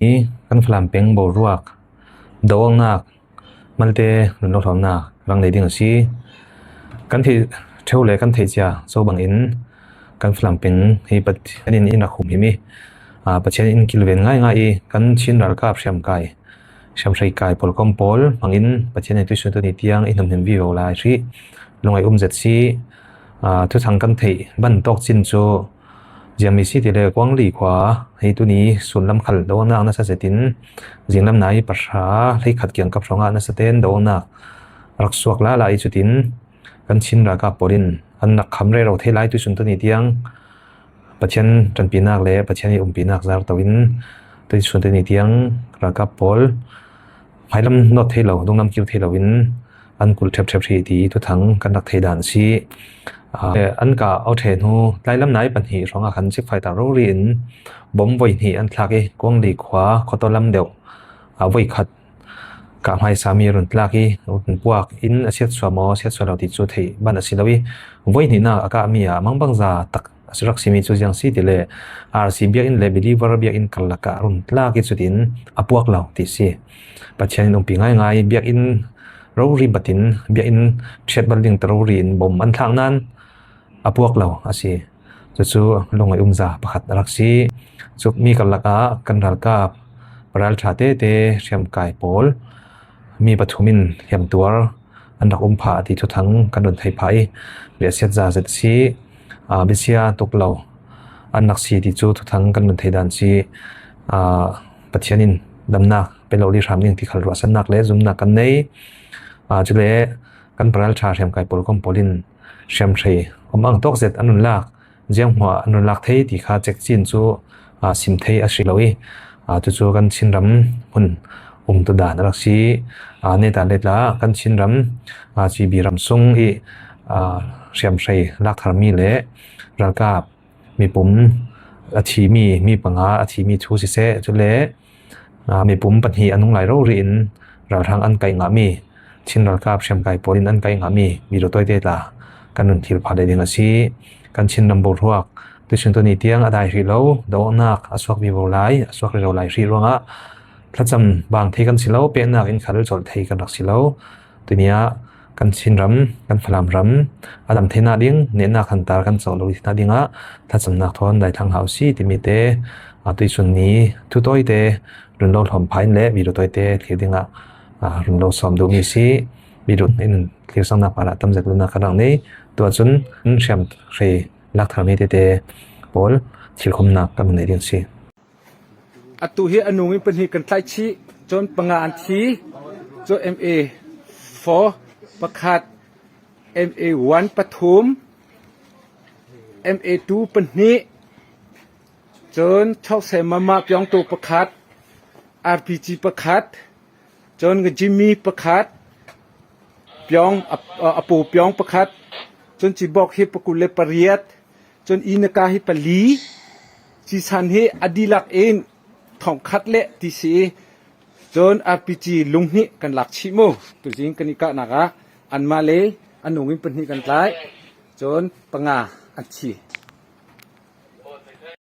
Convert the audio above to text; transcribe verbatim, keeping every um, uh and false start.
Hi kan Falam peng boruak, do-awknak, malte run lo hlawmnak rang nei ding a si. Kan theih ṭheu le kan theih cia zo bangin kan Falam peng hi Pathian in in rak humhim i, aa, Pathian in kilven ngaingai i kan Chin ralkap hriamkai, hriamhrei kai pawlkom pawl hmangin Pathian in tuihsun tuni tiang i humhim vivo lai hrih lungngaih um zet si. Aa, thuthang kan theih ban tawk cin cu ziangmi si ti le Kuangli khua hi tuni sunlam khal do-awknak nasa zetin zinglam nai pahra hleikhat kiangkap hrawngah nasa ten do-awknak rak suak lala i cutin kan Chin ralkap pawl in an rak kham rero thei lai tuihsun tuni tiang Pathian ṭanpinak le Pathian i umpinak zarto in tuihsun tuni tiang ralkap pawl hmailam nawt thei lo, dunglam kir thei lo in an kulh ṭhepṭhep hrih ti thuthang kan rak thei dan a si. Aa, an kah aw ṭhe hnu tlailam nai pahnih hrawngah khan cikfai ta rori in bom voi hnih an thlak i Kuangli khua khuataw lam deuh, aa, voi khat kah hmaisa mi run tlak i run puak in a siatsuah maw, siatsuah lo ti cu theih ban a si lo i voi hnihnak a kahmi ah mangbangza tak a si rak simi cu ziang si ti le R C biakinn le Believer biakinn karlak ah run tlak i cutin a puak lo ti si. Pathian in umpi ngaingai biakinn rori batin biakinn ṭhiat bal ding ta rori in bom an thlak nan a puak lo a si. Cucu lungngaih umza pakhat a rak si. Cu mi karlak ah kan ralkap, paralṭha tete hriamkai pawl mi pathum in hliamtuar an rak um phah ti thuthang kan run thei phah i, riahsiat za zet si. Aa, bisia tuk lo an rak si ti cu thuthang kan run thei dan si. Aa, Pathian in damnak pe lo li hram ding ti khal ruahsannak le zumnak kan nei. Aa, cule kan paralṭha hriamkai pawlkom pawl in hriamhrei um ang tawk zet an run lak, zianghmuah an run lak thei ti kha cek cin cu, aa, sim thei a si lo i, aa, cucu kan Chinram hmun umtu dan a rak si. Aa, neta letla kan Chinram, aa, G B ram sung i, aa, hriamhrei laktharmi le ralkap mipum a thimi, mi panga a thimi thu siseh, cule, aa, mipum pahnih a nung lai rori in ralhrang an kaih ngahmi Chin ralkap hriamkai pawl in an kaih ngahmi video tawite tla kan run thil phah leh ding a si. Kan Chinram boruak tuihsun tuni tiang a dai hrih lo, do-awknak a suak vivo lai, a suak rero lai hrih ruangah thlacam bang thei kan si lo, peknak in khal colh thei kan rak si lo. Tuni ah kan Chinram, kan Falam ram a dam theinak ding, nehnak hantar kan cawh lo theinak dingah thlacamnak thawn daithlang hlah u si timi te, aa, tuihsun ni thu tawite run lo hlawm phah in le video tawite thlir dingah, aa, run lo sawm duhmi si. Video in thlirsangnak parah tam zet lonak kan rak nei. Tuah cun hriamhrei laktharmi tete pawl thilkhumnak kan nei ding si. Atu hi a nung in pahnih kan tlaih chih, cun panga an thi, cun M A four pakhat, M A one pathum, M A two pahnih, cun chokse mama piawngtu pakhat, R P G pakhat, cun ngajimi pakhat, piawng, a, a, a pu piawng pakhat, cun cibawk hi pakul le pariat, cun inaka hi pali, cisan hi a dihlak in thongkhat le ti si i, cun R P G lunghnih kan lak chih mu. Tuzing kan i kahnak ah anmah le a nung in pahnih kan tlaih, cun panga an thi.